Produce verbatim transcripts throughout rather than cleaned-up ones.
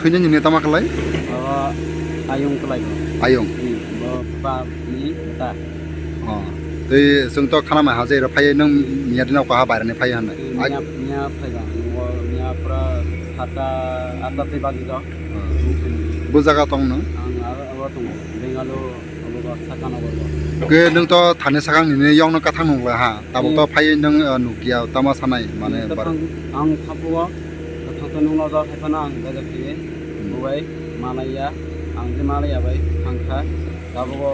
Thwini nini tama khlai? Abo ayung khlai bo. Ayung? Hmm, bo baba ni ta. Oh. Tei chwng to khana mai ha je ro phai nang miya dino kaha bairani phai hanai. Hmm, miya, miya phai ba. Bo miya pura sata, atta tei bagi do. Oh. Bu jaga tong no? Ang aro, aro tong. Bengaluru. Ke nwng to thani sakang nini yong no kathang nung la ha. Tabuk to phai nwng, uh, nukya tama sanai mane bar. Ang thapuo, kathang to nung no jor hai phano ang bajak khe. Hmm. Bubai malaiya, ang je malaiya bai thangkha. Tabuk o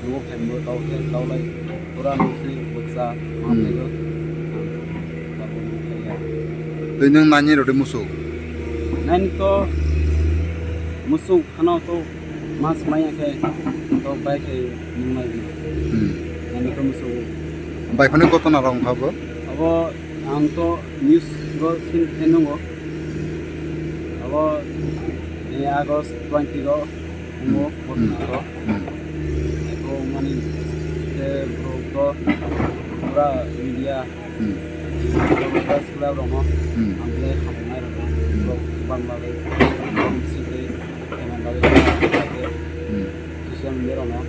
nungo phaimbo tau khe tau lai pura nung si buksa ma phaigo. Tabuk nung phaiya. Tei nwng nani rode musuk? Nani to musuk. Hano to mas maya khe to bai khe nungnai. Hmm. Ani to musu. Bai phano kotona rong kha bo? Abo ang to news go sin khe nungo. Abo ni August twenty go nungo. Hmm. Kotona to. Hmm. Eko mani khe bro to pura media Hmm. Bas kula rokno Hmm. ang belai hamnai rokno Hmm. borok bang bagwi, borok sitwi kaiman bagwi Hmm. social media rokno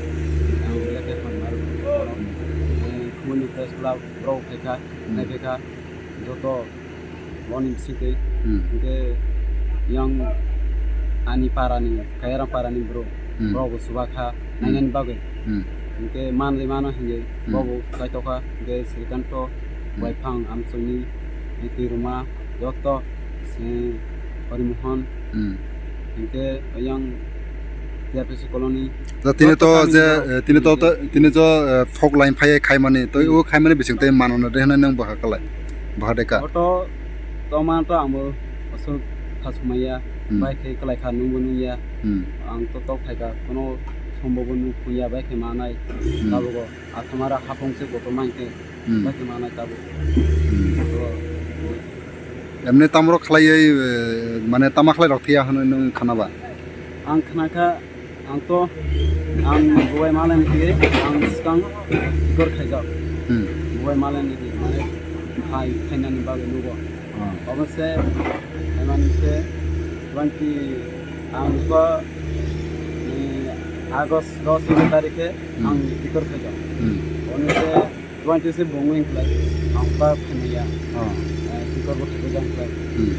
ang belai khe hamnai rokno. Hmm. Eh, Khumui ni press club rok phaikha, Hmm. naiphaikha joto boni sitwi Hmm. hwnkhe yang ani parani, Kayarang parani borok, Hmm. borok bo chuba kha, Hmm. nainani bagwi. Hmm. Hwnkhe manwi mano hwnkhe Hmm. bobo chaitokha, hwnkhe Srikanto, Hmm. Waiphang, Amsongni, Twiruma, joto, se, Horimohon, Hmm. hwnkhe yang T R P C colony, Da, tini joto to kami je, borok. Eh, tini to, to, tini to, eh, folk line phai khaimani, to Hmm. o khaimani bising tei mano na de hwnwi nang baha kalai, baha de ka. Oto, to man to ang bo aswk thasumaya, Hmm. bai khe kwlai kha nungbo nungya. Hmm. Ang to tok phaikha, kono sombobo nung phuya bai khe manai. Hmm. Tabuk o athamara hapung se kotor mankhe, Hmm. bai khe manai tabuk. Hmm. To, Emni tamrok khlaiwi, eh, mane tama khlai rok thwiya hwnwi nwng khna ba? Ang khna kha, ang to, ang bubai malai ni thwiwi ang swkang tikor khaijak. Hmm. Bubai malai ni thwiwi, mane, hai khainani bagwi nugo. Oh. Obo se, hai mani se, twenty, ang to, eh, August dos tarikhe Hmm. ang tikor khaijak. Hmm. Oni se, Twenty se bongwi wngkhlai, ang pa khaimaya. Oh. Eh, tikor bo khaijak wngkhlai. Hmm.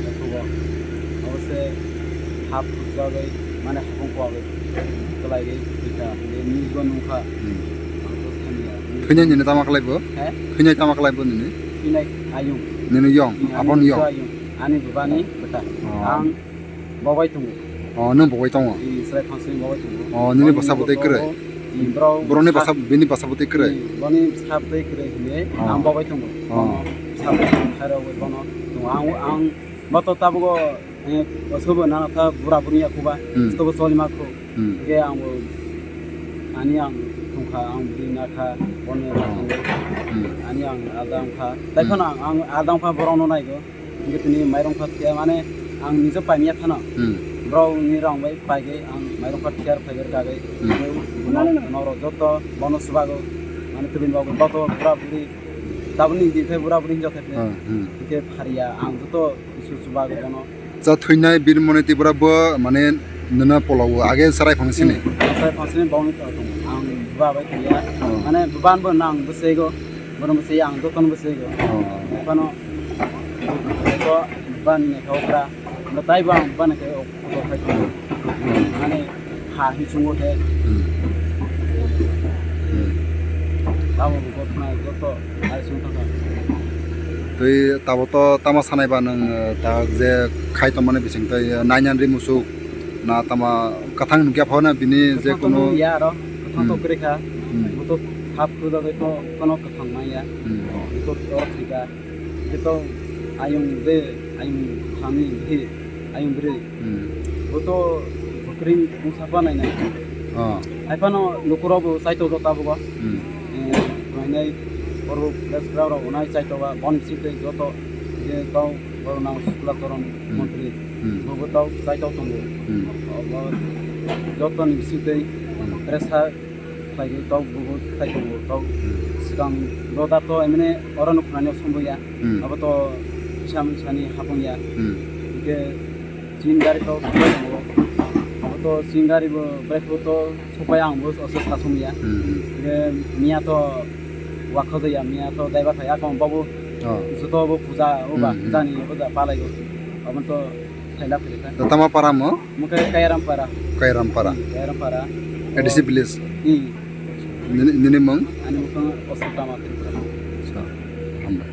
Abo se hap khukjagwi, mane hapung kwagwi, kwlaigwi thwikha, hwnkhe news bo nungkha. Hmm. Ang to khaimaya. Thwinai nini tama khlai bo? He? Thwinai tama khlai bo nini? Thwinai ayung. Nini yong, Ani aboni yong? Ayung. Ani bwbani bwta. Oh. Ang Bobai tongo. Oh, nwng bobai tongo? Hmm, chwrai phansini bobai tongo. Oh, nini bwsa bwtwi kwrwi? Hmm, bro. Boroni bwsa, bini bwsa bwtwi kwrwi? Hmm, boni bwsa bwtwi kwrwi hwnwi Oh. ang bobai tongo. Oh. Bwsa bwtwi khairogwi bono tongo. Ang, ang boto tabuk o, eh, osobo nana kha bura buri ya khuba. Hmm. Tobo choli ma khu. Hmm. Hwnkhe ang bo ani ang thungkha, ang bini nakha, bono Hmm. Hmm. ani ang alda wngkha. Tai Hmm. phano ang, ang alda wngkha borokno naigo. Hingke tini mairung phat khe mane ang nije paimya phano. Hmm. Borok ni rong bai paigwi ang mairung phat khe phaibar kagwi. Hmm. Norok joto bono subago mane tubin bagwi boto bura buri tabuni din khe bura buri hinjak khe Hmm, hmm. Hingke phariya ang joto isu subago bono. Cha thwinai Birmoni Tripura bo mane nuna polo age sarai phang sini. Hmm, sarai phang sini bongni tong ang ba bai kaya. Hmm. Mane ban bo nang bwsego. Bono bwsai ang jotono bwsai go. Oh. Phano ko ban ni ka okra. Ba tai ba ban ke okra khai. Ani ha hi chungo he. Hmm. Hmm. Tamo bo phana joto ai sung thaka. Tei tabo to tama sanai ba nang, eh, ta je khai to mane bising tai, eh, nainyan ri musuk na tama kathang nukya phana bini je kono ya ro kathang to Hmm. Kre kha. Hmm. Bo to hap khu da to kono kathang maya. Hmm. Bo to tor thika. Kito ayung de, ayung thani hi, ayung bri. Hmm. Bo to bukring bungsa pa nai nai. Oh. Ai pano lukuro bo saito do tabo ba. Hmm. Eh, nai nai oro press ground ro nai saito ba bon si te joto je tau oro nang sukla toron Hmm. Montri. Hmm. Bo bo tau saito tongo. Hmm. Obo joto ni si te Hmm. Press ha khlaigwi tok bubo khlai tongo tok. Hmm. Swkang roda to emne oro no khwnani somboya. Hmm. Abo to kisa misa ni hapung ya. Hmm. Hingke chin gari to sombai tongo. To singari bo breakfast to sopai ang bo oso sa sumya. Hmm. Ke miya to wakho ya, miya to daiba thaya kong babu. Oh. Joto bo puja, o ba, hmm, hmm, puja ni puja palai go. Abon to thaila phirikha. To tama para mo? Muke Kairam para. Kairam para. Kairam para. A D C village. Hmm. Nini, nini mung? Ani mung Osok Tama Tripura. So, hambai.